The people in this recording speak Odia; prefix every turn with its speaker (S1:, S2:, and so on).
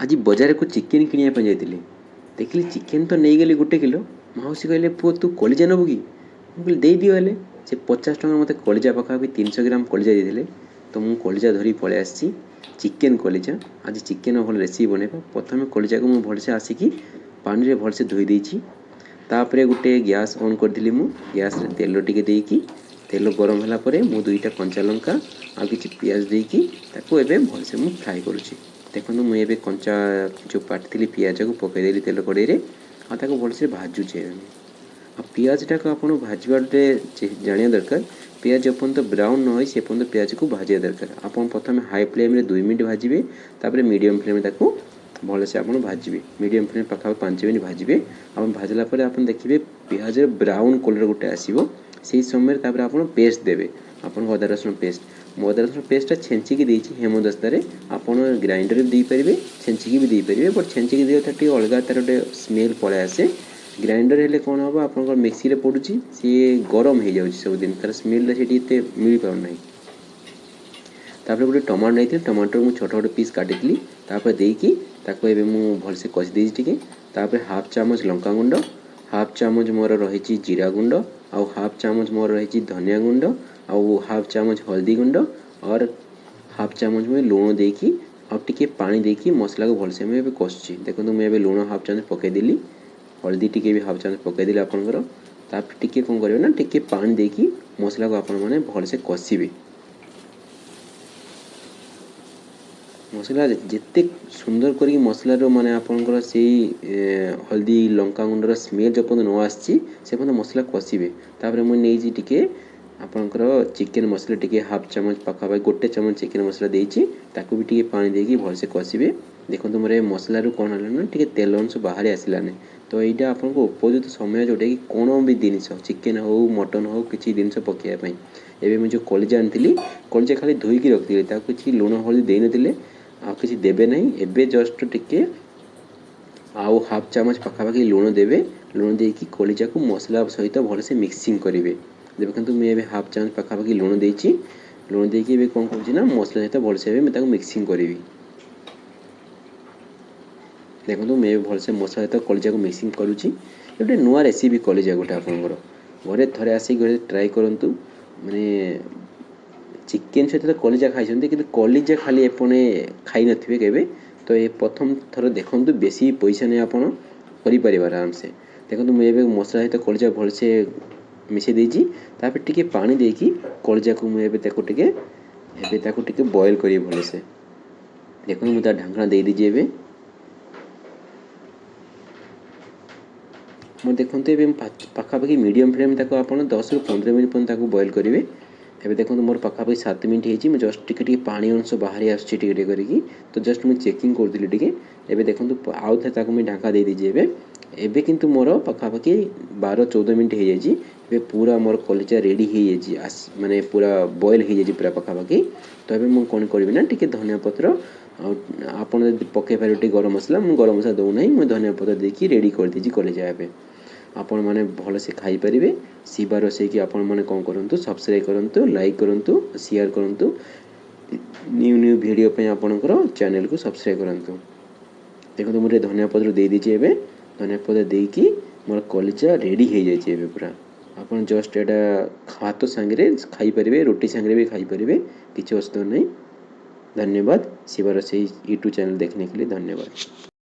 S1: ଆଜି ବଜାରକୁ ଚିକେନ୍ କିଣିବା ପାଇଁ ଯାଇଥିଲି। ଦେଖିଲି ଚିକେନ୍ ତ ନେଇଗଲି 1 କିଲୋ। ମାଉସୀ କହିଲେ, ପୁଅ ତୁ କଲିଜା ନେବୁ କି? ମୁଁ କହିଲି ଦେଇଦିଅ। ହେଲେ ସେ 50 ଟଙ୍କା ମୋତେ କଲିଜା ପାଖାପାଖି 300 ଗ୍ରାମ କଲିଜା ଦେଇଥିଲେ। ତ ମୁଁ କଲିଜା ଧରିକି ପଳେଇ ଆସିଛି, ଚିକେନ୍ କଲିଜା। ଆଜି ଚିକେନ୍ ଭଲ ରେସିପି ବନେଇବା। ପ୍ରଥମେ କଲିଜାକୁ ମୁଁ ଭଲସେ ଆସିକି ପାଣିରେ ଭଲସେ ଧୋଇ ଦେଇଛି। ତାପରେ ଗୋଟେ ଗ୍ୟାସ୍ ଅନ୍ କରିଥିଲି ମୁଁ। ଗ୍ୟାସ୍ରେ ତେଲ ଟିକେ ଦେଇକି, ତେଲ ଗରମ ହେଲା ପରେ ମୁଁ 2ଟା କଞ୍ଚା ଲଙ୍କା ଆଉ କିଛି ପିଆଜ ଦେଇକି ତାକୁ ଏବେ ଭଲସେ ମୁଁ ଫ୍ରାଏ କରୁଛି। ଦେଖନ୍ତୁ, ମୁଁ ଏବେ କଞ୍ଚା ଯେଉଁ କାଟିଥିଲି ପିଆଜକୁ ପକାଇଦେଲି ତେଲ କଡ଼େଇରେ ଆଉ ତାକୁ ଭଲସେ ଭାଜୁଛି ଏବେ ମୁଁ। ଆଉ ପିଆଜଟାକୁ ଆପଣ ଭାଜିବାଟେ ଜାଣିବା ଦରକାର, ପିଆଜ ଯେପର୍ଯ୍ୟନ୍ତ ବ୍ରାଉନ୍ ନ ହେଇ ସେ ପର୍ଯ୍ୟନ୍ତ ପିଆଜକୁ ଭାଜିବା ଦରକାର। ଆପଣ ପ୍ରଥମେ ହାଇ ଫ୍ଲେମ୍ରେ 2 ମିନିଟ୍ ଭାଜିବେ, ତାପରେ ମିଡ଼ିୟମ୍ ଫ୍ଲେମ୍ରେ ତାକୁ ଭଲସେ ଆପଣ ଭାଜିବେ। ମିଡ଼ିୟମ୍ ଫ୍ଲେମ୍ ପାଖାପାଖି 5 ମିନିଟ୍ ଭାଜିବେ। ଆପଣ ଭାଜିଲା ପରେ ଆପଣ ଦେଖିବେ ପିଆଜ ବ୍ରାଉନ୍ କଲର୍ ଗୋଟେ ଆସିବ। ସେଇ ସମୟରେ ତାପରେ ଆପଣ ପେଷ୍ଟ ଦେବେ, ଆପଣଙ୍କ ଅଦା ରସୁଣ ପେଷ୍ଟ। ମୁଁ ଅଦା ରସୁଣ ପେଷ୍ଟଟା ଛେଞ୍ଚିକି ଦେଇଛି ହେମଦସ୍ତାରେ। ଆପଣ ଗ୍ରାଇଣ୍ଡର ବି ଦେଇପାରିବେ, ଛେଞ୍ଚିକି ବି ଦେଇପାରିବେ। ବଟ୍ ଛେଞ୍ଚିକି ଦେଲେ ତାର ଟିକେ ଅଲଗା ତାର ଗୋଟେ ସ୍ମେଲ୍ ପଳେଇ ଆସେ। ଗ୍ରାଇଣ୍ଡର ହେଲେ କ'ଣ ହେବ, ଆପଣଙ୍କର ମିକ୍ସିରେ ପଡ଼ୁଛି, ସିଏ ଗରମ ହେଇଯାଉଛି ସବୁଦିନ, ତାର ସ୍ମେଲ୍ଟା ସେଠି ଏତେ ମିଳିପାରୁନାହିଁ। ତାପରେ ଗୋଟେ ଟମାଟୋ ନେଇଥିଲି, ଟମାଟୋ ମୁଁ ଛୋଟ ଛୋଟ ପିସ୍ କାଟିଥିଲି। ତାପରେ ଦେଇକି ତାକୁ ଏବେ ମୁଁ ଭଲସେ କଷି ଦେଇଛି ଟିକେ। ତାପରେ ହାଫ୍ ଚାମଚ ଲଙ୍କା ଗୁଣ୍ଡ, ହାଫ୍ ଚାମଚ ମୋର ରହିଛି ଜିରା ଗୁଣ୍ଡ, ଆଉ ହାଫ୍ ଚାମଚ ମୋର ରହିଛି ଧନିଆ ଗୁଣ୍ଡ, ଆଉ ହାଫ୍ ଚାମଚ ହଳଦୀ ଗୁଣ୍ଡ ଅର୍ ହାଫ୍ ଚାମଚ ମୁଁ ଲୁଣ ଦେଇକି ଆଉ ଟିକେ ପାଣି ଦେଇକି ମସଲାକୁ ଭଲସେ ମୁଁ ଏବେ କଷୁଛି। ଦେଖନ୍ତୁ, ମୁଁ ଏବେ ଲୁଣ ହାଫ୍ ଚାମଚ ପକାଇଦେଲି, ହଳଦୀ ଟିକେ ବି ହାଫ୍ ଚାମଚ ପକାଇଦେଲି ଆପଣଙ୍କର। ତାପରେ ଟିକେ କ'ଣ କରିବେ ନା, ଟିକେ ପାଣି ଦେଇକି ମସଲାକୁ ଆପଣମାନେ ଭଲସେ କଷିବେ। ମସଲା ଯେତେ ସୁନ୍ଦର କରିକି ମସଲାର ମାନେ ଆପଣଙ୍କର ସେଇ ହଳଦୀ ଲଙ୍କାଗୁଣ୍ଡର ସ୍ମେଲ୍ ଯେପର୍ଯ୍ୟନ୍ତ ନ ଆସିଛି, ସେ ପର୍ଯ୍ୟନ୍ତ ମସଲା କଷିବେ। ତାପରେ ମୁଁ ନେଇଛି ଟିକେ ଆପଣଙ୍କର ଚିକେନ୍ ମସଲା, ଟିକେ ହାଫ୍ ଚାମଚ ପାଖାପାଖି 1 ଚାମଚ ଚିକେନ୍ ମସଲା ଦେଇଛି। ତାକୁ ବି ଟିକେ ପାଣି ଦେଇକି ଭଲସେ କଷିବେ। ଦେଖନ୍ତୁ, ମୋର ଏ ମସଲାରୁ କ'ଣ ହେଲା ନା, ଟିକେ ତେଲ ଅଂଶ ବାହାରି ଆସିଲାନି। ତ ଏଇଟା ଆପଣଙ୍କୁ ଉପଯୁକ୍ତ ସମୟ, ଯେଉଁଟାକି କ'ଣ ବି ଜିନିଷ, ଚିକେନ୍ ହେଉ, ମଟନ୍ ହେଉ, କିଛି ଜିନିଷ ପକାଇବା ପାଇଁ। ଏବେ ମୁଁ ଯେଉଁ କଲିଜା ଆଣିଥିଲି, କଲିଜା ଖାଲି ଧୋଇକି ରଖିଥିଲି, ତାକୁ କିଛି ଲୁଣ ହଳଦୀ ଦେଇନଥିଲେ, ଆଉ କିଛି ଦେବେ ନାହିଁ। ଏବେ ଜଷ୍ଟ ଟିକେ ଆଉ ହାଫ୍ ଚାମଚ ପାଖାପାଖି ଲୁଣ ଦେବେ। ଲୁଣ ଦେଇକି କଲିଜାକୁ ମସଲା ସହିତ ଭଲସେ ମିକ୍ସିଂ କରିବେ। ଦେଖନ୍ତୁ, ମୁଁ ଏବେ ହାଫ୍ ଚାମଚ ପାଖାପାଖି ଲୁଣ ଦେଇଛି। ଲୁଣ ଦେଇକି ଏବେ କ'ଣ କରୁଛି ନା, ମସଲା ସହିତ ଭଲସେ ଏବେ ମୁଁ ତାକୁ ମିକ୍ସିଂ କରିବି। ଦେଖନ୍ତୁ, ମୁଁ ଏବେ ଭଲସେ ମସଲା ସହିତ କଲିଜାକୁ ମିକ୍ସିଂ କରୁଛି। ଗୋଟେ ନୂଆ ରେସିପି କଲିଜା ଗୋଟେ, ଆପଣଙ୍କର ଘରେ ଥରେ ଆସିକି ଘରେ ଟ୍ରାଏ କରନ୍ତୁ। ମାନେ ଚିକେନ୍ ସହିତ ତ କଲିଜା ଖାଇଛନ୍ତି, କିନ୍ତୁ କଲିଜା ଖାଲି ଆପଣ ଖାଇନଥିବେ କେବେ। ତ ଏ ପ୍ରଥମ ଥର ଦେଖନ୍ତୁ, ବେଶୀ ପଇସା ନେଇ ଆପଣ କରିପାରିବେ ଆରାମସେ। ଦେଖନ୍ତୁ, ମୁଁ ଏବେ ମସଲା ସହିତ କଲିଜା ଭଲସେ ମିଶାଇ ଦେଇଛି। ତାପରେ ଟିକେ ପାଣି ଦେଇକି କଲିଜାକୁ ମୁଁ ଏବେ ତାକୁ ଟିକେ ବଏଲ୍ କରିବି ଭଲସେ। ଦେଖନ୍ତୁ, ମୁଁ ତା ଢାଙ୍କଣା ଦେଇଦେଇଛି ଏବେ। ମୁଁ ଦେଖନ୍ତୁ, ଏବେ ପାଖାପାଖି ମିଡ଼ିୟମ୍ ଫ୍ଲେମ୍, ତାକୁ ଆପଣ 10ରୁ 15 ମିନିଟ୍ ପର୍ଯ୍ୟନ୍ତ ତାକୁ ବଏଲ୍ କରିବେ। ଏବେ ଦେଖନ୍ତୁ, ମୋର ପାଖାପାଖି 7 ମିନିଟ୍ ହେଇଛି। ମୁଁ ଜଷ୍ଟ ଟିକେ ଟିକେ ପାଣି ଅଂଶ ବାହାରି ଆସୁଛି ଟିକେ ଟିକେ କରିକି। ତ ଜଷ୍ଟ ମୁଁ ଚେକିଂ କରୁଥିଲି ଟିକେ। ଏବେ ଦେଖନ୍ତୁ, ଆଉ ଥରେ ତାକୁ ମୁଁ ଢାଙ୍କା ଦେଇଦେଇଛି ଏବେ। ଏବେ କିନ୍ତୁ ମୋର ପାଖାପାଖି 12-14 ମିନିଟ୍ ହେଇଯାଇଛି। ଏବେ ପୁରା ମୋର କଲିଜା ରେଡ଼ି ହେଇଯାଇଛି, ମାନେ ପୁରା ବଏଲ୍ ହେଇଯାଇଛି ପୁରା ପାଖାପାଖି। ତ ଏବେ ମୁଁ କ'ଣ କରିବି ନା, ଟିକେ ଧନିଆ ପତ୍ର ଆଉ ଆପଣ ଯଦି ପକାଇ ପାରିବେ ଟିକେ ଗରମ ମସଲା। ମୁଁ ଗରମ ମସଲା ଦେଉନାହିଁ, ମୁଁ ଧନିଆ ପତ୍ର ଦେଇକି ରେଡ଼ି କରିଦେଇଛି କଲିଜା। ଏବେ ଆପଣମାନେ ଭଲସେ ଖାଇପାରିବେ। ଶିବା ରୋଷେଇକି ଆପଣମାନେ କ'ଣ କରନ୍ତୁ, ସବସ୍କ୍ରାଇବ୍ କରନ୍ତୁ, ଲାଇକ୍ କରନ୍ତୁ, ସେୟାର କରନ୍ତୁ। ନ୍ୟୁ ନ୍ୟୁ ଭିଡ଼ିଓ ପାଇଁ ଆପଣଙ୍କର ଚ୍ୟାନେଲକୁ ସବସ୍କ୍ରାଇବ୍ କରନ୍ତୁ। ଦେଖନ୍ତୁ, ମୁଁ ଟିକେ ଧନିଆ ପତ୍ର ଦେଇଦେଇଛି। ଏବେ ଧନିଆ ପତ୍ର ଦେଇକି ମୋର କଲିଜା ରେଡ଼ି ହେଇଯାଇଛି। ଏବେ ପୁରା ଆପଣ ଜଷ୍ଟ ଏଇଟା ଭାତ ସାଙ୍ଗରେ ଖାଇପାରିବେ, ରୁଟି ସାଙ୍ଗରେ ବି ଖାଇପାରିବେ, କିଛି ଅସୁବିଧା ନାହିଁ। ଧନ୍ୟବାଦ। ଶିବା ରୋଷେଇ ୟୁଟ୍ୟୁବ୍ ଚ୍ୟାନେଲ୍ देखने के लिए ଧନ୍ୟବାଦ।